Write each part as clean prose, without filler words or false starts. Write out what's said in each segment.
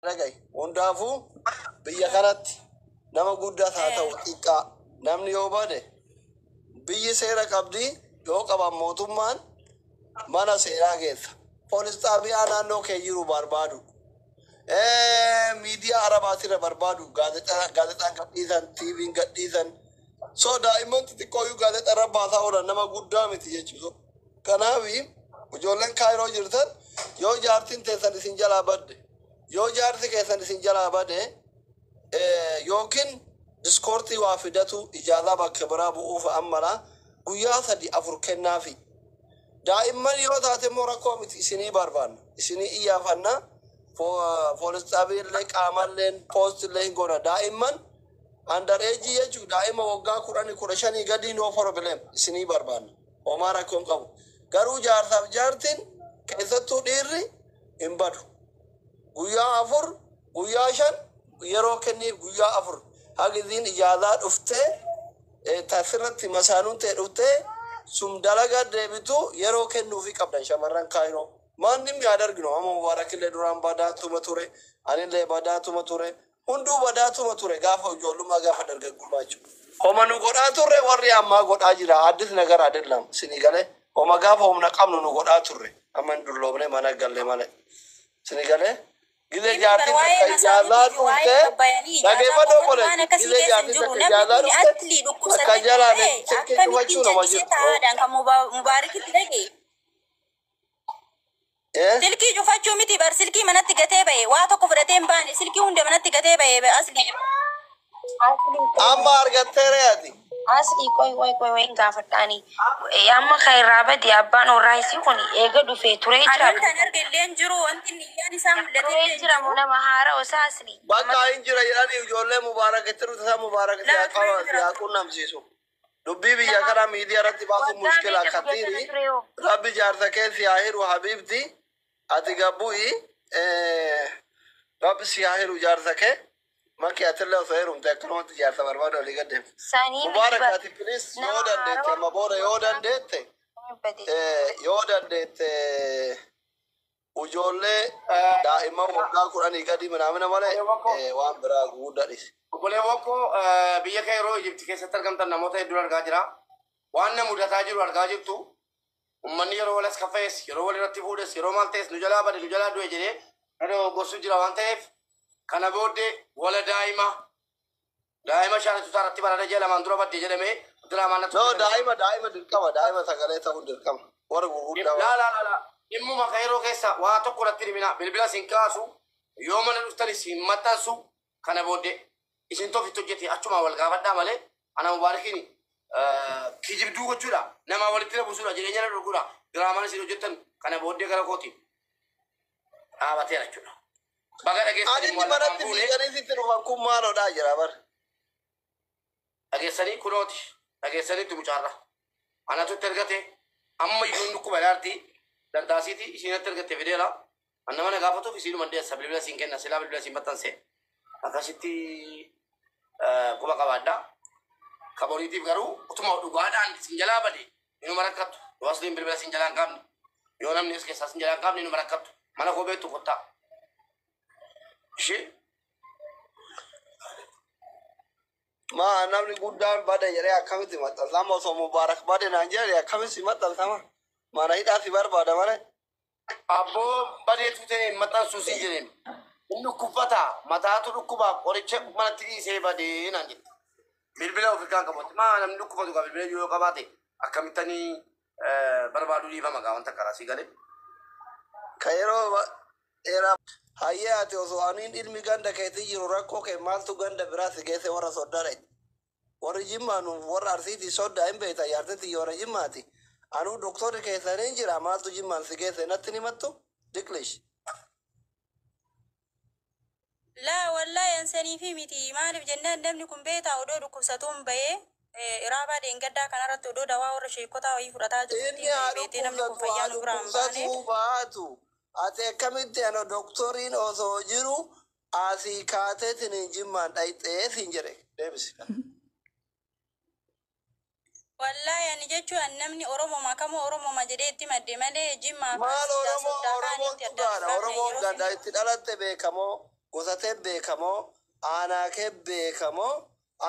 Dhaga'i. Hundaafuu biyya kanatti nama guddaas haa ta'u xiqqaa, namni yoo bade biyyi seera qabdi. Yoo qaban mootummaan mana seeraa geessa. Poolis xaabiyaa naannoo kee jiru barbaadu. Miidiyaa arabaatirra barbaadu, gaazexaan gadhiisan, TV'n gadhiisan. So daa'imman xixiqqooyyuu gaazexaa irra baasaa oolan, nama guddaa miti jechuudha. Kanaaf ijoolleen Kaayiroo jirtan, yoo jaartiin teessan isin jalaa badde, yoo jaarsi keessan isin jalaa bade, yookiin diskoortii waa fidatu ijaazaa bakka biraa bu'uuf ammala guyyaa 3 4 kennaafi. Daa'imman yoo taate immoo rakkoo miti, isinii barbaanna, isinii iyyaafanna, poolis xaabiillee qaamalleen poostillee hin goona. Daa'imman under age jechuun daa'ima waggaa 10 15 gadii, no problem, isinii barbaanna. Homaa rakkoo hin qabu. Garuu jaarsaaf jaartiin, keessattuu dhiirri, hin badu. Guyyaa 4, guyyaa 5 yeroo kenniif, guyyaa 4 hagiziin ijaazaa dhuftee tasirratti masaanuun ta'e dhuftee sun dalagaa deebitu yeroo kennuufi qabdan. Shamarran Kaayiroo maannim yaada arginu amma Mubaarakillee duraan badaatuma ture, anillee badaatuma ture, hunduu badaatuma ture gaafa ijoollummaa, gaafa dargaggummaa jechuudha. Homa nu godhaa turre warri ammaa godhaa jira. Addis nagar adellam sinii galee, homa gaafa humna qabnu nu godhaa turre, amma hin dulloomne mana galle malee sinii galee. Gizee jaartiin takka ijaazaa dhuftee, dhageeffadhu obboleessi, gizee jaartiin takka ijaazaa dhufte akka jalaan silkii cufachuu nama jirtu. Taa'aadhaan kan Mubaarakitti dhage. Silkii cufachuu miti bar, silkii manatti gatee ba'e, waa tokko fudhatee hin baane, silkii hunda manatti gatee ba'e asli. Amma argatteere ati. Asli, qoy qoy qoy, wayin gaafadhaani. Amma kan irraa bade abbaan warraa isii kun eega dhufee turee jira. Ani kan arge illee hin jiru, wanti niyyaan isaa mul'ate Turee illee hin jira moo jiru. nama haara osaa asli? Bakka hin jira jedhanii ijoollee Mubaarakitti dhufte isaa Mubaarak si Laa haa turee qaba si jira. haa qunnamsiisu. Dubbii biyya kana miidiyaa irratti baasuun Waggaa mushkila meeqa biyya kana katiiri. ture hoo? Rabbi jaarsa kee si haa hiru, habiibti. Ati gabbu'i, Rabbi si haa hiru jaarsa kee. Maki, atillee osoo heerumte akkanumatti jaarsa barbaadu olii gad deemte. Sanii miti Mubaarak bar. ati please Nama yoo dandeette haarawa amma booda yoo waggaa dandeette bade. Yoo dandeette ijoollee daa'imman waggaa 10 gadi minaamina malee waan biraa guddaa dhisi. Obboleewwan koo biyya Kaayiroo Ijipti keessatti argamtan, namoota hedduu argaa jira. Waan na mudataa jiru argaa jirtu. Uummanni yeroo wal as kaffa'es, yeroo wal irratti fuudhes, yeroo maal ta'es, nu jalaa bade, nu jalaa du'e jedhee na dogoggorsu jira waan ta'eef, kana booddee wala daa'ima shaaratutaa irratti barada ji'a lamaan dura badde jedhamee diraamaan natti No, hojjetame. daa'ima dirqama, daa'ima sagalee ta'uun dirqama. Warra gurguddaa. Laa laa laa laa, dhimmuma Kaayiroo keessa waa tokko irratti himina, bilbila sin kaasu, yoo mana dhuftanis hin maxxansu. Kana booddee isin ofitti hojjete achuma wal gaafadhaa malee, ana Mubaarakiin kijibduu gochuudha, nama walitti na buusuudha, jireenya na dhorkuudha. Diraamaan isin hojjettan kana booddee gara kooti dhaabateera jechuudha. Baga dhageessanii Ani inni immoo lafaan manatti fuune fiiganii sitti dhufan kun maaloodhaa jira bar. Dhageessanii kunooti, dhageessaniitti mucaarra. Anatu itti ergate, amma iyyuu inni dhukkuba ilaarti dardaasiiti isiinatti ergatte fideera. An nama na gaafatuuf isiinuma deessa, bilbila siin kenna, silaa bilbila siin maxxanse akkasitti quba qabaadha. Kaboriitiif garuu utuma dhugaadhaan isin jalaa bade inuma rakkattu. Yoo asliin bilbila isin jalaa hin qabne, yoo namni as keessaa isin jalaa hin qabne, inuma rakkattu. Mana koo beektu, kottaa. Ishee Maa namni guddaan bade jedhee akkamitti maxxansa? Amma osoo Mubaarak bade naan jedhe akkamitti si maxxansama? Mana hidhaa si barbaada malee. Abboo, badeetu ta'e hin maxxansuu siin jedheen. Inni dhukkubfata, mataatu dhukkuba, qoricha manatti dhiisee badee naan jette. Bilbila ofirkaan qabu. Maa namni dhukkubfatu gaa bilbila yoo qabaate akkamittanii barbaaduu dhiifama gaa wanta karaa sii galee. Ka yeroo dheeraa hayyee, ati osoo aniin ilmi ganda keetii jiru rakkoo kee maaltu ganda biraa si geesse? Warra soddaa dha. Warri Jimmaa nu warra Arsiitii soddaa hin beekta, jaartetti warra Jimmaati. Anuu doktorri keessaniin jira, maaltu Jimmaan si geesse natti ni himattu? Diklish. Laa wallaahi, ansanii fi miti. Maaliif jennaan, namni kun beektaa odoo dhukkubsatuun bahee iraabaa deengaddaa kanarratti odoo dawaa warra sheekotaa wayii fudhataa jirutti Inni haa beetee namni kun dhukkubsatu fayyaa haa nu biraa hin baane. dhukkubsatuu baatu. Ati akkamitti ano doktoriin osoo jiru asii kaateetiin hin Jimmaan dhayxee siin jedhe, deebisi. Wallaahi, ani jechuun namni Oromoma kamoo Oromoma jedhee itti madde malee Jimmaa fi Maal Arsiidhaa Oromoo soddaa Oromoon kaanitti addaan dhugaadha. hin baafne Oromoon yeroo ganda sanii. itti dhalatte beekamoo. Gosa tee beekamoo, aanaa kee beekamoo,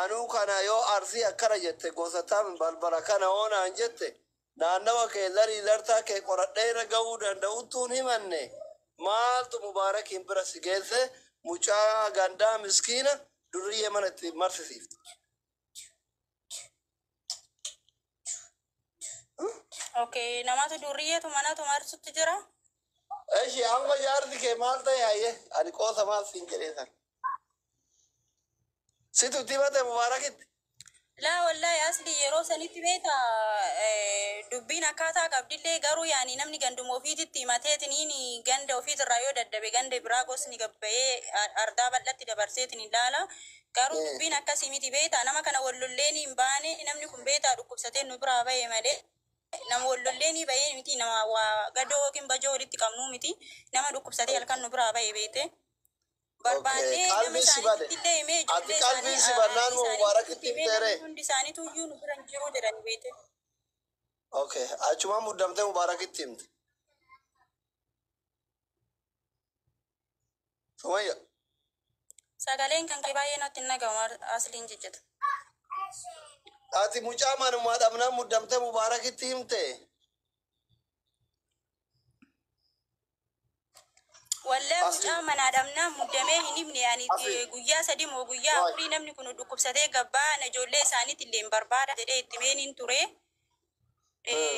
anuu kana yoo Arsii akkana jette, gosa tam, balbala kana hoonaan jette, naannawa kee larii lartaa kee qoradhee irra ga'uu danda'uttuun himanne. Maaltu Mubaarakiin bira si geesse? Mucaa gandaa miskiina durriyyee mana itti marsisiifte. Okay, namatu durriyyeetu manatu marsutti jira. Eshi, amma jaarsi kee maal ta'e? Hayye, ani qoosa maal siin jedhee san. Situ itti himate Mubaarakitti? Laa wallahi, asli yeroo sanitti beeta dubbiin akkaataa qabdillee, garuu yaani namni ganduma ofiititti himateetiniin ganda ofiitirraa yoo daddabe ganda biraa gosni gabbayee ardaa bal'atti dabarseetiin ilaala. Garuu dubbiin akkasii miti beeta, nama kana wallolleen hin baane. Namni kun beeta dhukkubsatee nu biraa bahee malee nama wallolleen bahee miti, nama waa gadoo yookiin bajoo walitti qabnuu miti, nama dhukkubsatee halkan nu biraa bahee beete. Barbaannee nama Qalbiin si bade. isaaniitti illee himee Ati ijoollee qalbiin isaanii si bannaan isaaniitti Mubaarakitti himee himteere. namni hundi isaaniitu iyyuu nu bira hin jiru jedhani beete. Okay, achuma muddamtee Mubaarakitti himte. Sumayya. Sagaleen kan kee baay'ee natti hin dhagahamu, asliin jejjeta. Ati mucaa manumaa dhabnaan muddamtee Mubaarakitti himte. Wallee Asli. mucaa manaa dhabnaan muddamee hin himne yani. Asli. Guyyaa 3 moo guyyaa Waay. 4 namni kun dhukkubsatee gabbaa ana ijoollee isaaniitti illee hin barbaada jedhee itti meeniin ture.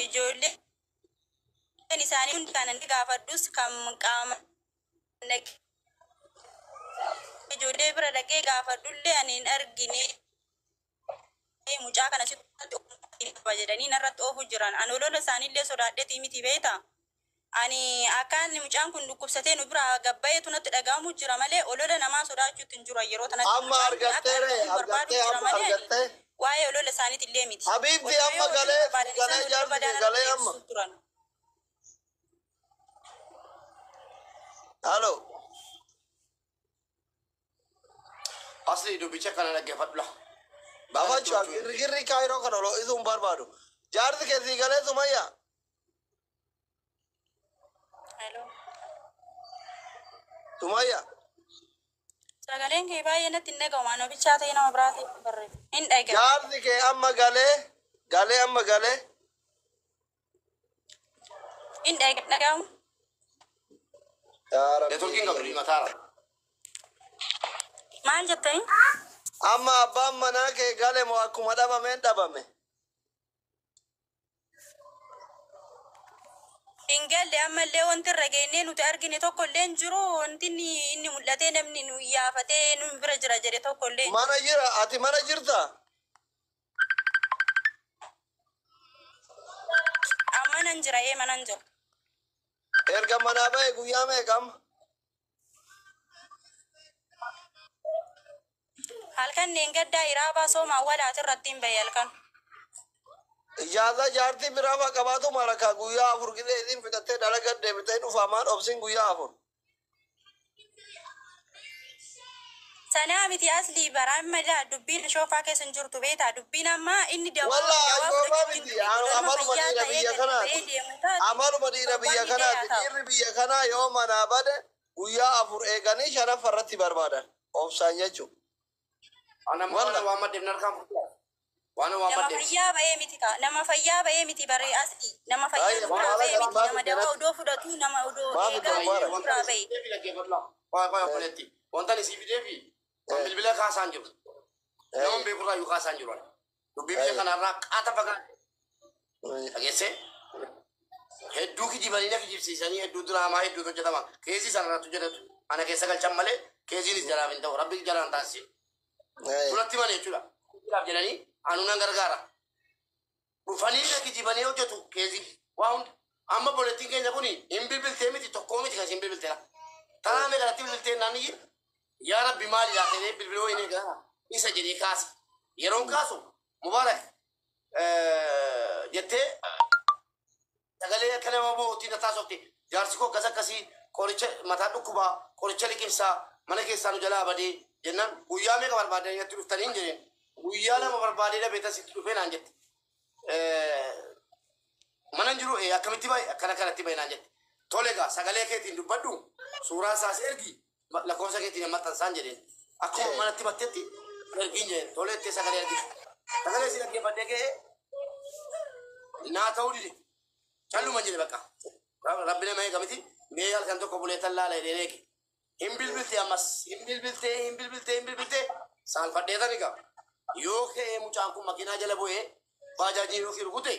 Ijoolleen isaanii hundi kan inni gaafadhus kan qaama ijoollee bira dhaqee gaafadhullee ani hin argine. Mucaa kana sitti qaba jedhanii narratti oofu jiran. Ani olola isaaniillee sodaadheetii miti beeta. Ani akkaan mucaan kun dhukkubsatee nu bira gabbayeetu natti dhagahamu jira malee olola namaa sodaachuutti hin jiru yeroo tanatti. Amma Mucaan kun akka argatteere argatu barbaadu argattee jira amma malee ani argattee. waa'ee olola isaaniitti illee miti. Habiibti, Osoo amma yoo olola galee barbaadan galee isaan olola jaarsi kee badaa galee narratti amma. eegsisuu turan. Halo. Asli, dubbicha kana dhaggeeffadhu la. Baafachuu girgirri Kaayiroo kana ol isuun barbaadu. Jaarsi kee sii galee, Sumayya? Hello. Sumayya. Sagaleen kee baay'ee natti hin dhagahamu. Ani bichaa ta'e nama biraa ta'e barreessa. Hin dhagahamu. Jaarsi kee amma galee galee amma galee. Hin dhagahamu. Yaa Rabbi. Neetworkiin qabdu mataara. Maal jettanii? Amma abbaan manaa kee gale moo akkuma dhabameen dhabame? Hin galle, ammallee wanti irra geenyee nuti argine tokko illee hin jiru. Wanti inni mul'atee namni nu iyaafatee nu bira jira jedhe tokko illee hin jiru. Mana jira, ati mana jirta? Amma nan jira, ee, manan jira. Erga manaa bahe guyyaa meeqa amma? Halkan gaddaa iraabaa sooma awwaalaati irratti hin bahe halkan. Ijaazaa jaartii biraa faa qabaatu marakaa guyyaa 4 gisee isin fixattee dalaga deebitee dhufaa, maal obsin guyyaa 4? Sanaa miti asli, baraan madaa dubbiin shoofaa keessa hin jirtu beektaa, dubbiin amma inni dawaa Walla dawaa ashoofaa fudhachuutti hin miti. dhufe nama Amaluma fayyaa dhiira ta'ee biyya gadi kanaati. ba'ee deemu taate Amaluma dhiira biyya torbaan illee haa kanaati. ta'u. Dhiirri biyya kanaa yoo manaa bade guyyaa 4 eeganii shanaffa irratti barbaadan. Obsaan jechuudha. Ana Walla. waan waan maddeef narkaan fudhatu. Waan waan Nama maddeef. fayyaa ba'ee miti kaa, nama fayyaa ba'ee miti baree asli, nama fayyaa Baay'ee nu biraa maala ba'ee kana miti, maaf nama dawaa jedhatti odoo fudhatu, nama odoo maaf eegaa itti jiru mubaara. nu biraa ba'e. Qoy qoy obboleetti. Wanta ani sii fideefi kan bilbila kaasaan jiru. Nama beekurraa iyyuu kaasaan jiru. Dubbii biyya kanarraa qaata fagaate. Dhageessee? Hedduu kijibanii na kijibsiisanii, hedduu diraamaa hedduutu hojjetama. Keesii sana irratti hojjetatu. Ana keessa galchan malee keesiinis jalaaf hin ta'u. Rabbi jalaan taasise. Duratti malee jechuudha. Kijibaaf jedhanii anu nan gargaara. Dhufanii na kijibanii hojjetu keesii. Waa hunda. Amma obboleettiin keenya kun hin bilbiltee miti, tokkoo miti kan isin bilbilteera. Tanaa meeqa irratti bilbiltee naan iyyi, yaa Rabbi maali yaa ta'ee bilbiloo hin eegaa isa jedhee kaasa. Yeroon kaasu Mubaarak jettee sagalee akka nama mootii na taasofte, jaarsi koo akkas akkasii, qoricha mataa dhukkubaa, qoricha liqimsaa, mana keessaa nu jalaa badee jennaan, guyyaa meeqa barbaadanii natti dhuftanii hin jedheen, guyyaa 2 barbaadee dhabee tasitti dhufee naan jette. Mana hin jiru, akkamitti bahe, akkana kanatti bahe naan jette. Tole egaa sagalee keetiin dubbadhu, suuraa isaas ergi. Lakkoofsa keetiin maxxansaan jedheen. Akkuma manatti battetti ergiin jedheen. Tolee sagalee ergite. Sagalee si dhaggeeffadhee ga'ee naa ta'uu dide. Calluma jedhe bakka. Rabbi nama eega miti. Mee halkan tokko bulee tallaala jedhee eege. Hin bilbilte ammas. Hin bilbiltee, hin bilbiltee, hin bilbiltee. Saalfadhee tani qaba. Yoo ka'ee mucaan kun makiinaa jala bu'ee baajaajii yookiin rukute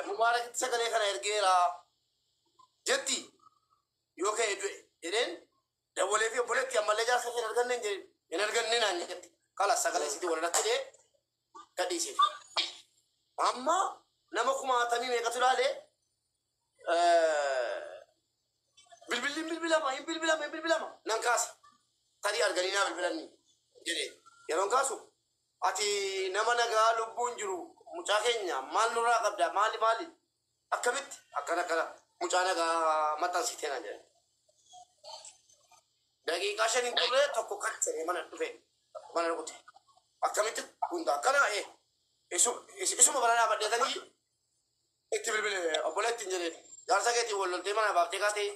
Mubaarakitti sagalee kana ergeera jetti yoo ka'ee du'e jedheen dawwalee fi obboleetti ammallee jaarsa hin arganne hin hin arganne naan jetti. Kala sagalee sitti walirratti jedhee gadhiiseef. Amma nama kumaatamii meeqatu ilaalee bilbilli hin bilbilama, hin bilbilama, hin bilbilama nan kaasa. Tarii arganii naa bilbilanii jedhee yeroon kaasu ati nama nagaa lubbuun jiru mucaa keenya maal nurraa qabda, maali maali, akkamitti akkana akkana mucaa nagaa maxxansitee naan jedhan. Daqiiqaa 5 hin turre tokko kaccee mana dhufe mana rukute. Akkamitti hunda akkana isuma bara dhaabadheetanii itti bilbile obboleetti hin jedheen. Jaarsa keetiin wal loltee mana baaftee kaatee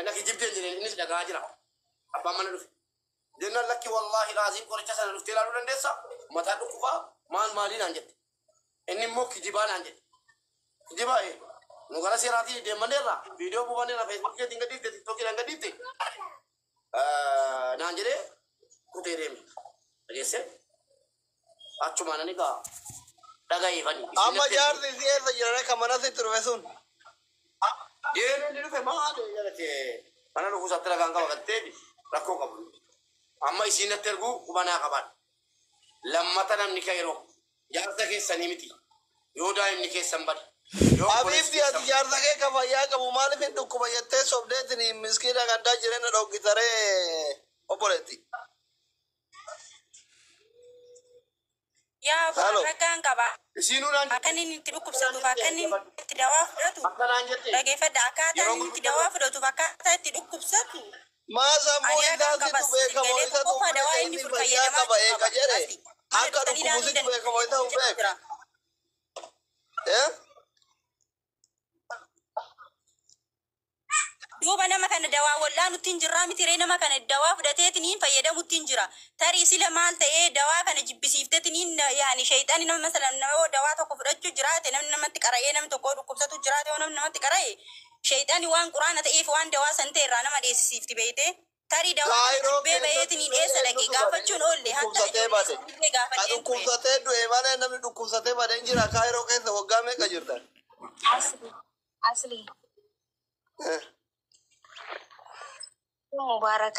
na kijibdee hin jedheen, innis dhagaa jira. Abbaan mana dhufe. Jennaan lakki, wallaahi laaziin qoricha sana dhuftee ilaaluu dandeessa. Mataa dhukkubaa maal maalii naan jette. Inni immoo kijibaa naan jedhe. Kijibaa nu gara seeraatiin deemanneerra viidiyoo buufanneerra, Feesbuukii keetiin gadhiifte, Tiktookiidhaan gadhiifte naan jedhee kutee deeme. Dhageessee achumaan ani gaa dhaga'iifani. Amma jaarsi si eessa jira kan mana sitti dhufe sun? Deemee inni dhufe maali jedhate mana dhufuu isaatti ragaan qaba kan ta'eef rakkoo qabu. Amma isiin natti erguu qubanaa qaban. Lammata namni ka'eeroo jaarsa keessanii miti. Yoo daa'imni keessan bade. Yoo obboleessi Habiibti, ati keessan jaarsa kee ka fayyaa qabu maaliif hin dhukkuba jettee sobdeetiin miskiina gandaa jireenya dhoggitaree, obboleetti? Yaa Halo. ragaan qaba. Isiinuu naan Akka inni itti dhukkubsatuuf, akka inni itti dawaa fudhatu. Akka naan jette. Dhageeffadha, akkaataa Yeroo inni itti dawaa fudhatuuf, akkaataa itti dhukkubsatu. Maa sammuu Ani ragaan isaa qaba. situ beekamoo Galee isatu tokkoffaa dawaa beeka inni inni fayyaa fayyadamaa qaba jiru eega qaba. jedhe Asli mana akka dhuftanii ilaaluu dhukkubu situ beekamoo isa hin dandeessu beeku. jira. Eh? Duuba nama kana dawaa wal'aanutti hin jirraa miti ree? Nama kana dawaa fudhateetiniin fayyadamutti hin jira. Tarii sila maal ta'ee dawaa kana jibbisiiftetiniin yaani shayxaani nama masalan nama yoo dawaa tokko fudhachuu jiraate, namni namatti qara'ee, namni tokko dhukkubsatu jiraate, yoo namni namatti qara'e shayxaani waan quraana ta'eef waan dawaa san ta'e irraa nama dheessisiifti beeyte. Tarii dawaa kana Kaayiroo jibbee keessatti baheetiniin eessa dhaqe eenyutu bade gaafachuun oolle hatta dhukkubsatee ijoollee bade? isaaniillee Ka gaafadheen ture. dhukkubsatee du'e malee namni dhukkubsatee bade hin jira. Kaayiroo keessa waggaa meeqa jirtan? Asli. Asli. Eh. Mubaarak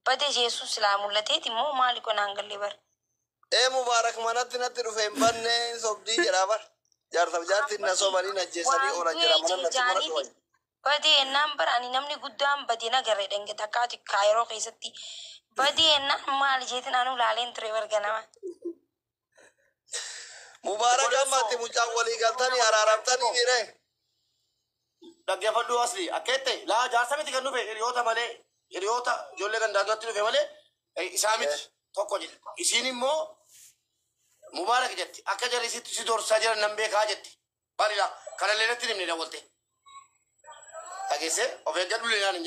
bade Yesuus silaa mul'ateeti immoo maali kun hangallee bara. Ee, Mubaarak manatti natti dhufe hin banne, hin sobdii jedhaa bar. Jaarsaaf jaartiin na sobanii ajjeesanii Waan oolan jedha du'ee mana jiru natti mana jaaniiti. dhufan. Badee ennaan bara ani namni guddaan badee nagarre dhange takkaatu Kaayiroo keessatti. Badee ennaan maali jeetin anu laaleen ture barga nama. Mubaarak amma ati mucaan walii galtanii araaramtanii miire. Dhaggeeffadhu asli akka jette laa jaarsa miti kan dhufe, hiriyoota malee, hiriyoota ijoollee gandaatti dhufe malee isaa miti tokko jedhe. Isiin immoo Mubaarak jetti, akka jarri si doorsisaa jiran nan beekaa jetti. Balila kanallee natti himne dawwalte. Dhageessee of eeggadhu, leelaan hin